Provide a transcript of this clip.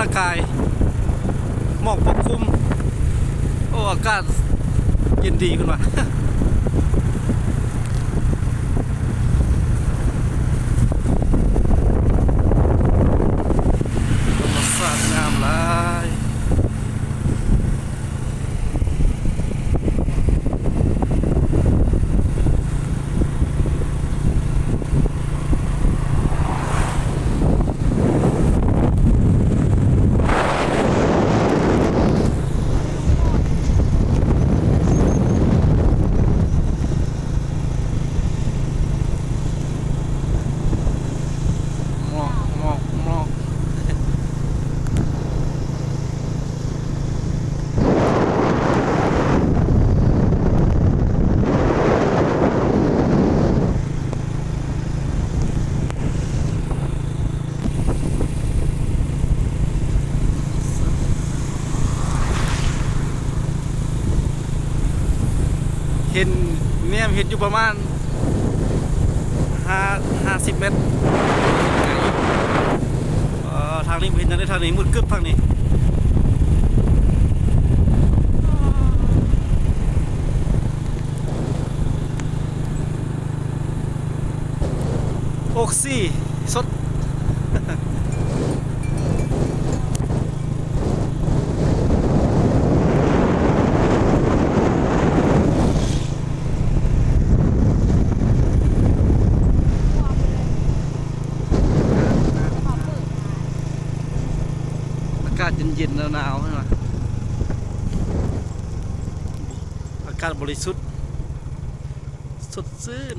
ນະກາຍ ໝອກປົກຄຸມ. ໂອ້ ອາກາດເຢັນດີເພິ່ນວ່າ. ທຳມະຊາດງາມຫຼາຍ. ໝອກ ໝອກ ໝອກ. ເຫັນ ແນມເຫັນຢູ່ປະມານ ຫ້າ ຫ້າສິບແມັດ. ເອີ ທາງນີ້ບໍ່ເຫັນຫຍັງເດ້ ທາງນີ້ມືດກຶບທາງນີ້. ອົກຊີສົດ. ອາກາດເຢັນໆ ໜາວໆ ເຫັນບໍ່? ອາກາດບໍລິສຸດ ສົດຊື່ນ.